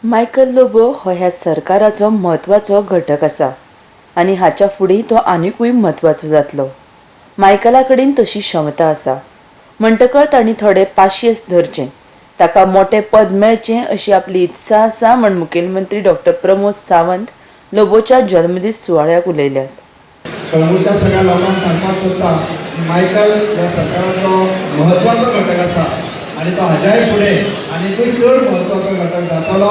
Michael Lobo हो ह्या सरकाराचो म्हत्वाचो घटक आसा आनी हाच्या फुडें तो आनिकूय म्हत्वाचो जातलो. मायकला कडेन तशी क्षमता आसा, म्हणटकर तांणी थोडे पाशियेस धरचें, ताका मोटें पद मेळचें अशी आपली इत्सा आसा म्हण मुखेलमंत्री डॉक्टर प्रमोद सावंत लोबोच्या जल्मदीस सुवाळ्याक उलयल्यात. कळंगूटच्या सगळ्या लोकांक सांगपाक सोदता, मायकल ह्या सरकाराचो म्हत्वाचो घटक आसा आनी तो हाज्याय फुडें आनिकूय चड म्हत्वाचो घटक जातलो.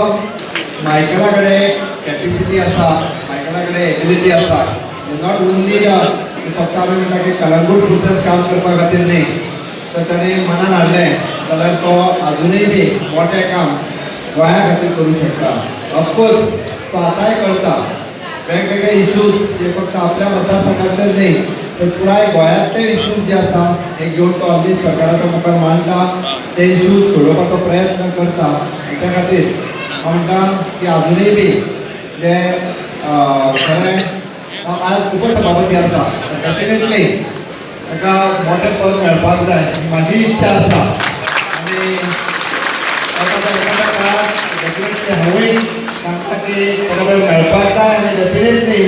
मायकला कडेन कॅपेसिटी आसा, मायकला कडेन एबिलिटी आसा. Not only फक्त आमी म्हणटा की कलंगूट पुरतेंच काम करपा खातीर न्ही, तर ताणें मनान हाडलें जाल्यार तो आजुनूय बी मोटें काम गोंया खातीर करूं शकता. ऑफकोर्स तो आतांय करता. वेगवेगळे इश्यूज जे फक्त आपल्या मतदारसंघातले न्ही तर पुराय गोंयांतले इश्यूज जे आसा हे घेवन तो ऑलवेज सरकाराच्या मुखार मांडटा, ते इश्यूज सोडोवपाचो प्रयत्न करता. आनी त्या खातीर हांव म्हणटा की आजुनूय बी जे खरें हांव आज उपसभापती आसा, डेफिनेटली ताका मोटें पद मेळपाक जाय ही म्हाजी इच्छा आसा. आनी एखाद्या एखाद्या काळार डेफिनेटली हांवूय सांगता की ताका तें मेळपाक जाय आनी डेफिनेटली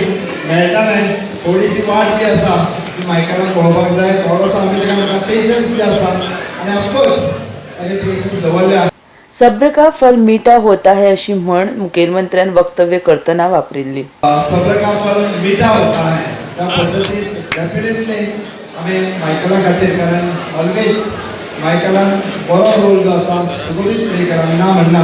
मेळटलें. थोडीशी वाट जी आसा ती मायकलाक पळोवपाक जाय. थोडोसो आमी ताका म्हणटा पेशन्स जे आसा आनी ऑफकोर्स ताणें पेशन्स दवरल्या. सब्र का फल मीठा होता है अशी म्हण मुखेलमंत्र्यान वक्तव्य करतना वापरिल्ली. सब्र का फल मीठा होता है त्या पद्दतीन डेफिनेटली आमी मायकला खातीर, कारण ऑलवेज मायकलान बरो रोल जो आसा सगळीच प्ले केला, आमी ना म्हणना.